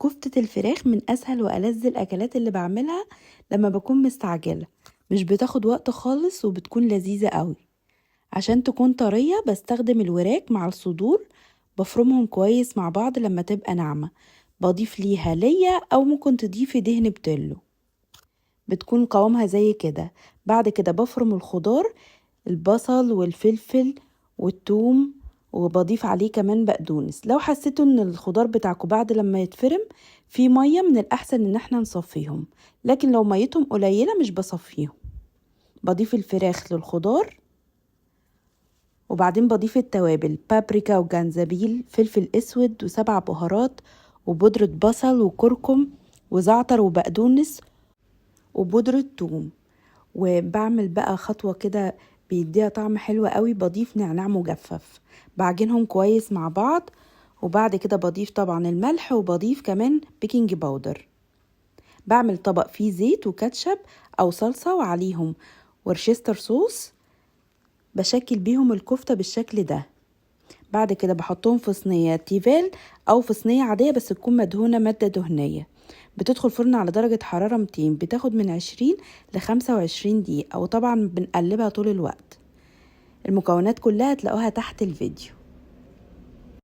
كفتة الفراخ من أسهل وألذ الأكلات اللي بعملها لما بكون مستعجلة، مش بتاخد وقت خالص وبتكون لذيذة قوي. عشان تكون طرية بستخدم الوراك مع الصدور، بفرمهم كويس مع بعض لما تبقى ناعمة. بضيف ليها ليا أو ممكن تضيفي دهن بتلو، بتكون قوامها زي كده. بعد كده بفرم الخضار، البصل والفلفل والثوم، وبضيف عليه كمان بقدونس. لو حسيتوا ان الخضار بتاعكم بعد لما يتفرم في مية، من الاحسن ان احنا نصفيهم، لكن لو ميتهم قليله مش بصفيهم. بضيف الفراخ للخضار، وبعدين بضيف التوابل، بابريكا وجنزبيل، فلفل اسود، و7 بهارات، وبودرة بصل وكركم وزعتر وبقدونس وبودرة ثوم. وبعمل بقى خطوة كده بيديها طعم حلو قوي، بضيف نعناع مجفف، بعجنهم كويس مع بعض. وبعد كده بضيف طبعا الملح، وبضيف كمان baking powder. بعمل طبق فيه زيت وكاتشب او صلصة وعليهم Worcester sauce، بشكل بيهم الكفتة بالشكل ده. بعد كده بحطهم في صينية تيفال او في صينية عادية بس تكون مدهونة مادة دهنية. بتدخل فرن على درجة حرارة 200، بتاخد من 20 ل25 دقيقة، وطبعا بنقلبها طول الوقت. المكونات كلها تلاقوها تحت الفيديو.